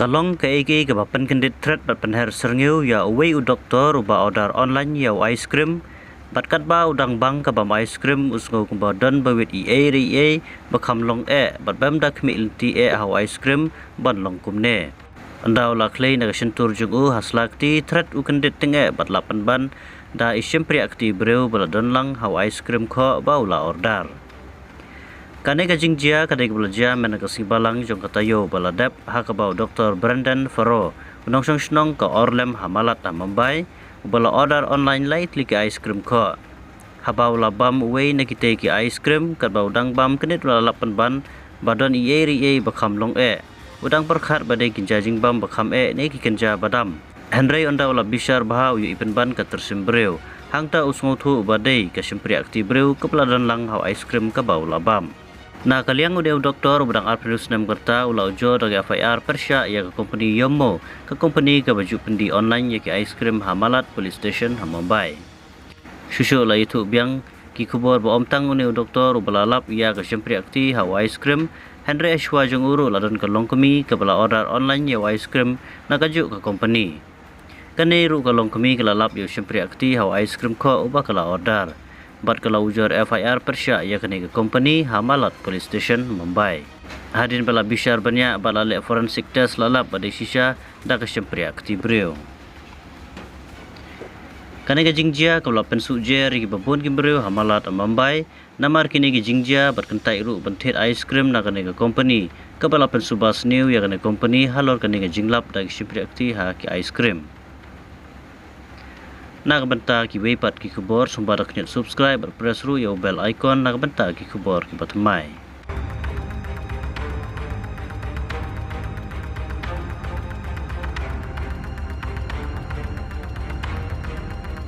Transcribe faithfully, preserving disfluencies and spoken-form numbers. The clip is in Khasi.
Ka long kaei kaei kaba pynkyndit thret bad pynher syrngiew ïa uwei u doktor uba order online ïa u ice cream, bad katba u dang bang ka bam ice cream u sngew kumba don ba wit iei re iei ba kham long eh, bad bym da khmih lynti eh ha u ice cream ban long kumne. Ynda u la khlei na ka shyntur jong u ha sla kti, thret u kyndit tyngeh bad lap pynban da i shympriah kti briew ba la don lang ha u ice cream khoh ba u la order. Kane ka jingjia ka dei kaba la jia mynta ka sngi Balang jong ka taïew ba la dep, ha kaba u doktor Brendan Farrow, u nongshong shnong ka Orlem ha Malat ha Mumbai, uba la order online lai tylli ki ice cream khoh. Haba u la bam uwei na kitei ki ice cream, katba u dang bam kyndit u la lap pynban ba don iei re iei ba kham long eh. U dang pyrkhat ba dei ki kynja jingbam ba kham eh ne ki kynja ba dam. Hynrei ynda u la bishar bha u ïohi pynban ka tyrsim briew, hangta u sngewthuh ba dei ka shympriah kti briew kaba la don lang ha u ice cream kaba u la bam. Na ka liang u dei u doktor uba dang arphew snem ka rta, u la ujor da ka F I R pyrshah ïa ka kompani Yummo, ka kompani kaba ju pyndie online ïa ki ice cream ha Malat Police Station ha Mumbai. Shuh shuh la ïathuh biang ki khubor ba ym tang une u doktor uba la lap ïa ka shympriah kti ha u ice cream, hynrei hashwa jong u ruh la don ka longkmie kaba la order online ïa u ice cream na kajuh ka kompani. Kane ruh ka longkmie ka la lap ïa u shympriah kti ha u ice cream khoh uba ka la order, bad ka la ujor F I R pyrshah ïa kane ka kompani ha Malat Police Station, Mumbai. Hadien ba la bishar bniah bad la leh forensic test, la lap ba dei shisha da ka shympriah kti briew. Kane ka jingjia kaba la pynsuh jer ïa kiba bun ki briew ha Malat ha Mumbai, namar kine ki jingjia bad kyntait ruh ban thied ice cream na kane ka kompani, kaba la pynsuba sniew ïa kane ka kompani halor kane ka jinglap da ki shympriah kti ha ki ice cream. Na ka bynta kiwei pat ki khubor, sngewbha da kñiot subscribe bad press ruh ïa u bell icon na ka bynta ki khubor kiba thymmai.